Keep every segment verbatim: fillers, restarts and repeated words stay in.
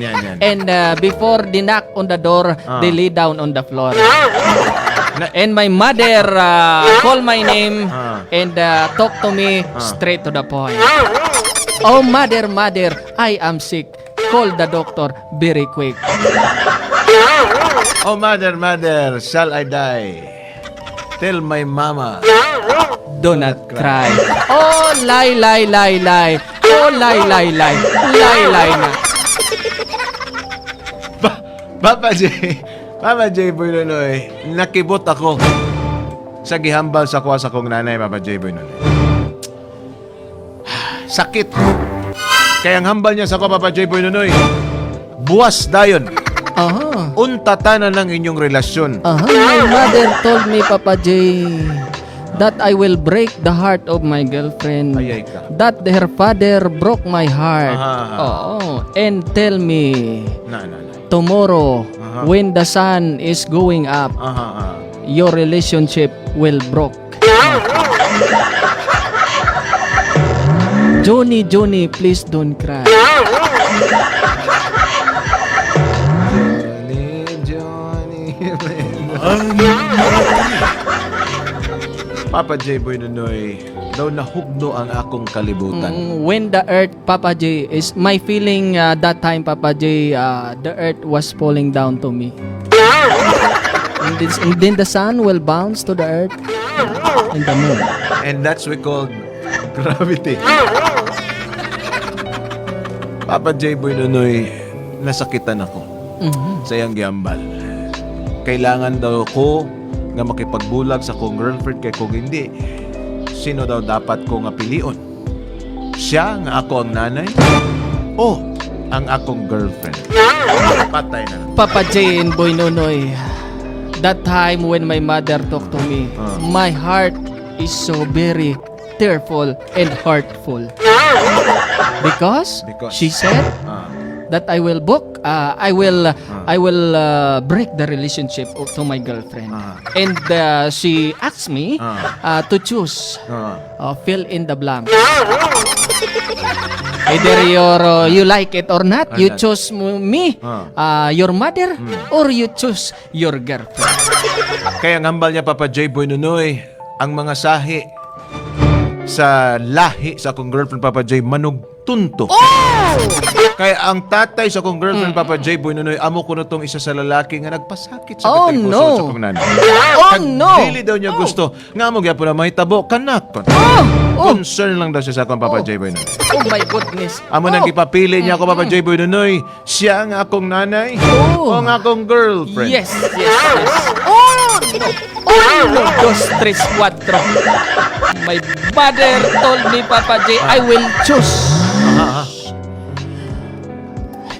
Yan, yan. And, uh, before they knock on the door, Ah. they lay down on the floor. Na- And my mother, uh, call my name Ah. and, uh, talk to me Ah. straight to the point. "Oh, mother, mother, I am sick. Call the doctor very quick." "Oh, mother, mother, shall I die? Tell my mama." "Do not cry." Oh, lie, lie, lie, lie. Oh, lie, lie, lie. Lie, lie na. Pa-, Papa J, Papa J Boy Nonoy, nakibot ako sa gihambal sa kuha sa kong nanay, Papa J Boy Nonoy. Sakit. Kaya ang hambal niya sa kuha, Papa J Boy Nonoy, buwas dayon. Aha. Untatanan ang inyong relasyon. Aha. My mother told me, Papa J, that I will break the heart of my girlfriend. Ayay ka. That her father broke my heart. Aha, aha. Oo. And tell me, Na, na, na. tomorrow, Aha. when the sun is going up, Aha, aha. your relationship will broke. Johnny, Johnny, please don't cry. Johnny, Johnny. Papa J Boy Nonoy, daw nahugno ang akong kalibutan. Mm, when the earth, Papa J, is my feeling, uh, that time, Papa J, uh, the earth was falling down to me. And this, and then the sun will bounce to the earth and the moon. And that's we called gravity. Papa J Boy Nonoy, nasakitan ako Mhm. sa iyang gihambal. Kailangan daw ko nga makipagbulag sa akong girlfriend, kay kung hindi, sino daw dapat ko nga pilion? Siya nga ako ang nanay o ang akong girlfriend? Patay na. Papa J and Boy Nonoy, that time when my mother talked to me, Ah. my heart is so very tearful and heartful. Because Because she said Ah. that I will book, uh, I will, Ah. I will, uh, break the relationship of, to my girlfriend. Ah. And, uh, she asked me, Ah. uh, to choose, Ah. uh, fill in the blank. Either you're, uh, you like it or not, Or you not. choose mo, me, Ah. uh, your mother, Hmm. or you choose your girlfriend. Kaya ang hambal niya, Papa J Boy Nonoy, ang mga sahi sa lahi sa akong girlfriend, Papa J, manugtunto. Oh! Kaya ang tatay sa akong girlfriend, Mm. Papa J Boy Nonoy, amo kuno tong isa sa lalaki nga nagpasakit sa Oh, katipuson no. sa akong nanay. Oh, Kag no. dili daw niya Oh. gusto nga amo gyapon na mahitabo, kanak. Oh, oh. Concern lang daw siya sa akong Papa Oh. J Boy Nonoy. Oh my goodness. Amo nang Oh. gipapili niya ako, Papa Mm-mm. J Boy Nonoy. Siya ang akong nanay Oh. o ang akong girlfriend? Yes, yes, yes. Uno, uno, dos, tres, cuatro. My mother told me, Papa J, I will choose. Aha, aha.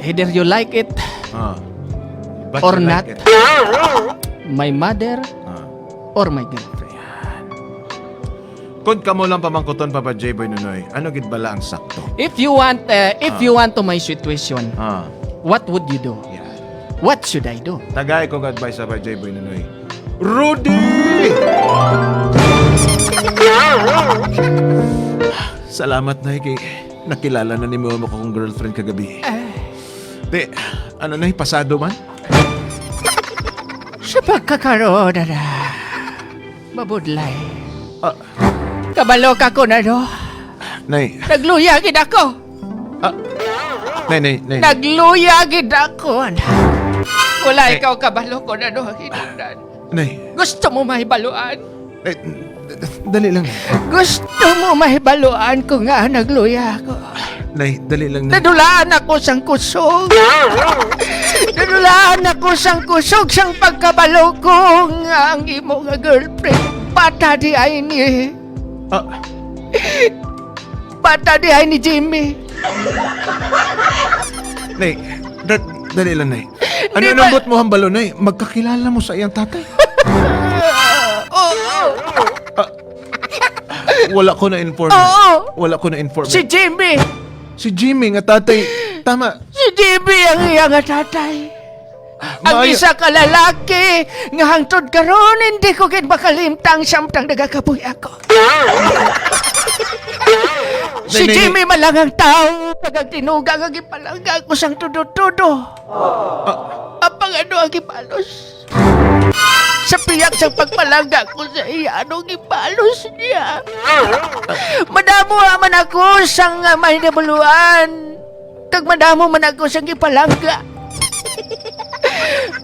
Either you like it Ah. But or you like not. it. My mother Ah. or my girlfriend. Kung kamo lang pamangkuton, Papa J Boy Nonoy, ano gid bala ang sakto? If you want, uh, if Ah. you want to my situation, Ah. what would you do? Yeah. What should I do? Tagay kong advice, Papa J Boy Nonoy. Rudy! Salamat na kay nakilala na nimo mo akong girlfriend kagabi. Eh. Te, ano na, pasado man? Sa pagkakaron, ana, mabudlay. Ah. Kabalo ka ko na, no? Nay. Nagluya gid ako. Ah. Nay, nay, nay. Nagluya gid ako, ana. Wala Nay. ikaw kabalo ko na, no, hinungdan. Nay. Gusto mo mahibaluan? Nay, d-, d-, dali lang. Gusto mo mahibaluan ko nga nagluya ako? Nay, dali lang, Nay. Nadulaan ako sang kusog. Nadulaan ako sang kusog sang pagkabalo ko nga ang imo nga girlfriend bata di ay ni Ah. Bata di ay ni Jimmy. Nay, da-, dali lang, Nay. Ano Di nang ba buot mo hambalo, Nay? Magkakilala mo sa iyang tatay? Oo. Ah, wala ko na-inform. Oo. Wala ko na-inform. Si Jimmy. Si Jimmy nga tatay. Tama. Si Jimmy ang iya nga tatay. Ang Maayo. isa ka lalaki nga hangtod karon hindi ko gid makalimtang samtang nagakabuhi ako. Si Nay, nay, Jimmy man lang ang tawo kag ang tinuga nga gipalangga ko sang tudo-tudo. Ah. Apang ano ang gibalos? Sa pihak sang pagpalangga ko sa iya, ano ang gibalos niya? Madamo man ako sang, ah, mahinabuluan, kag madamo man ako sang gipalangga.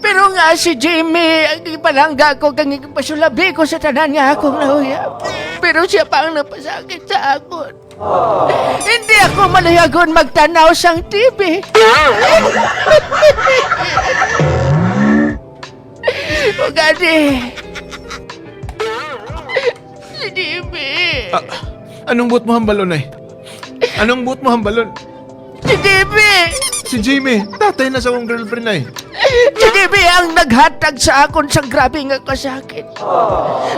Pero nga si Jimmy ang gipalangga ko kag gipasulabi ko sa tanan nga akong nauyab. Pero siya pa ang napasakit sa akon. Hindi ako maluyagon magtanaw sang T V. O gani. Si Jimmy. Ah, anong buot mo hambalon, ay? Anong buot mo hambalon? Si Jimmy! Si Jimmy, tatay na sa akong girlfriend, ay. Si Jimmy ang naghatag sa akon sang grabe nga kasakit.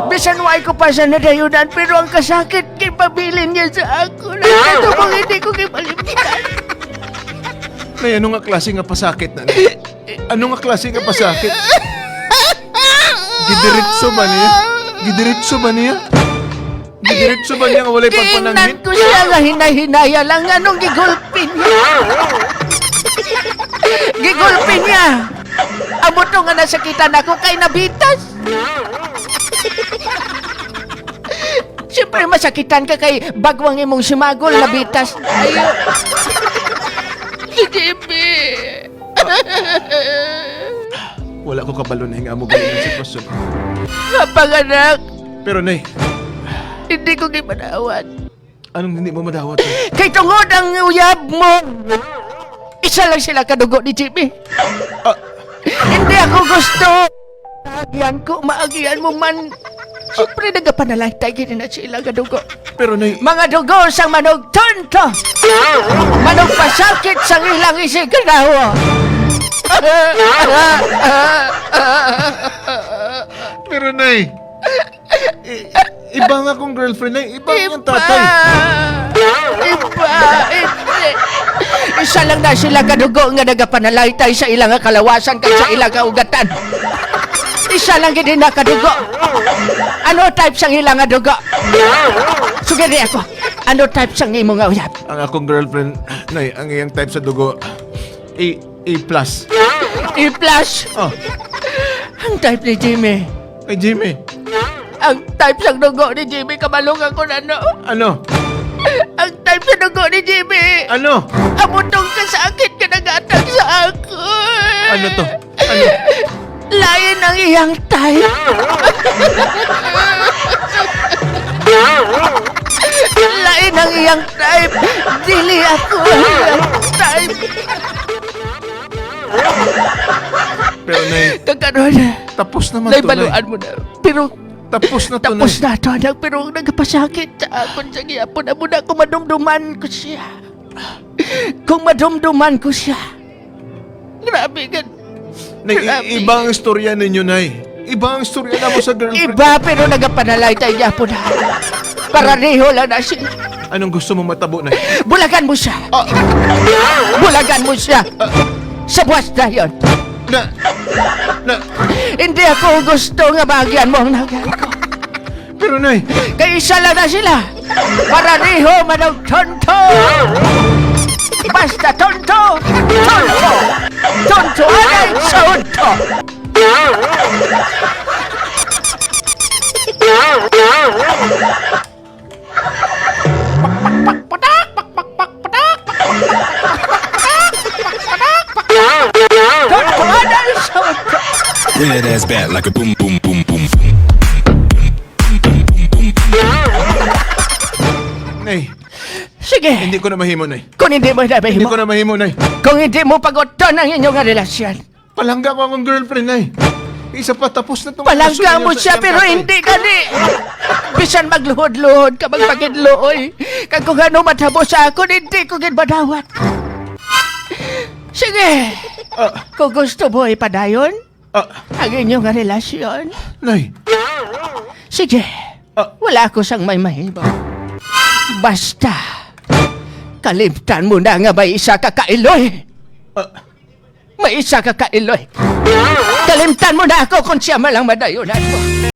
Bisan wa ko pa siya nadayunan, pero ang kasakit ginpabilin niya sa akon. Ang katubang hindi ko gipalimtan. Nay, ano nga klase nga pasakit na, nay? Ano nga klase nga pasakit? Gidiretso ba niya? Gidiretso ba niya? Gidiretso ba niya nga walay pagpananghid? Giingnan ko siya nga hinay-hinaya lang, nganong gigulpi niya. Gigulpi niya. Amo to nga nasakitan ako kay nabitas. Siyempre, masakitan ka kay bag-o ang imong simagol, nabitas. Ayo. Si Jimmy. Wala ko kabalo na nga amo galing ang sitwasyon. Nga panganak. Pero, Nay. Hindi ko gimadawat. Anong hindi mo madawat, Nay? Kay tungod ang uyab mo, isa lang sila kadugo ni Jimmy. Ah. Hindi ako gusto. Maagian ko, maagian mo man. Siyempre, nagapanalaytay gid na sila nga dugo. Pero, Nay. Mga dugo sang manugtonto. Manugpasakit sang ilang isigkanawa. Pero, Nay, i-, iba nga akong girlfriend, Nay. Iba ang tatay. Iba. Hindi. Isa lang na sila kadugo nga nagapanalaytay sa ila nga kalawasan kag sa ila nga ugatan. Isa lang gid na kadugo. Ano type sang ila nga dugo? Sugiri ako. Ano type sang imo nga uyab? Ang akong girlfriend, Nay, ang iyang type sa dugo, A, A plus. A plus? Oh. Ang type ni Jimmy. Kay Jimmy. Ang type sang dugo ni Jimmy, kabalo ka kung ano? Ano? Ang type sa dugo ni Jimmy. Ano? Amo tong kasakit nga naghatag sa akon. Ano to? Ano? Lain ang iyang type. Lain ang iyang type. Dili ako ang iyang type. Pero, Nay, kag karon, tapos naman to, Nay. Baluan mo na. Pero tapos na to, Nay. Tapos na to, anak. Pero ang nagapasakit sa akon sa gihapon, amo na kung madumduman ko siya. Kung madumduman ko siya. Grabe ka. Nay, i-, grabe. Iba ang istorya ninyo, Nay. Iba ang istorya namo sa girlfriend. Iba, pero nagapanalaytay gihapon na. Pareho lang na sila. Anong gusto mo matabo, Nay? Bulagan mo siya. Ah. Bulagan mo siya. Ah. Sa buwas dayon. Na, na. Hindi ako gusto nga maagian mo ang nagan ko. Pero, Nay. Kay isa lang na sila. Pareho man ang tonto. Basta tonto, tonto. Tonto, anay sa unto. Tonto, anay sa unto. Bring that ass back like a boom, boom, boom, boom. Nay. Sige. Hindi ko na mahimo, Nay. Kung hindi mo na mahimo. Hindi ko na mahimo, Nay. Kung hindi mo paguton ang inyo nga relasyon. Palangga ko akong girlfriend, Nay. Isa pa, tapos na tong relasyon. Palangga mo siya, pero hindi gani. Bisan magluhod-luhod ka, magpakidluoy. Kag kung ano matabo sa akon, hindi ko gid madawat. Sige. Ah. Kung gusto mo ipadayon, Ah. Ang inyo nga relasyon? Nay. Sige. Ah. Wala ako sang may mahimo. Basta, kalimtan mo na nga may isa ka kailoy. Ah. May isa ka kailoy. Kalimtan mo na ako kung siya man lang madayunan mo.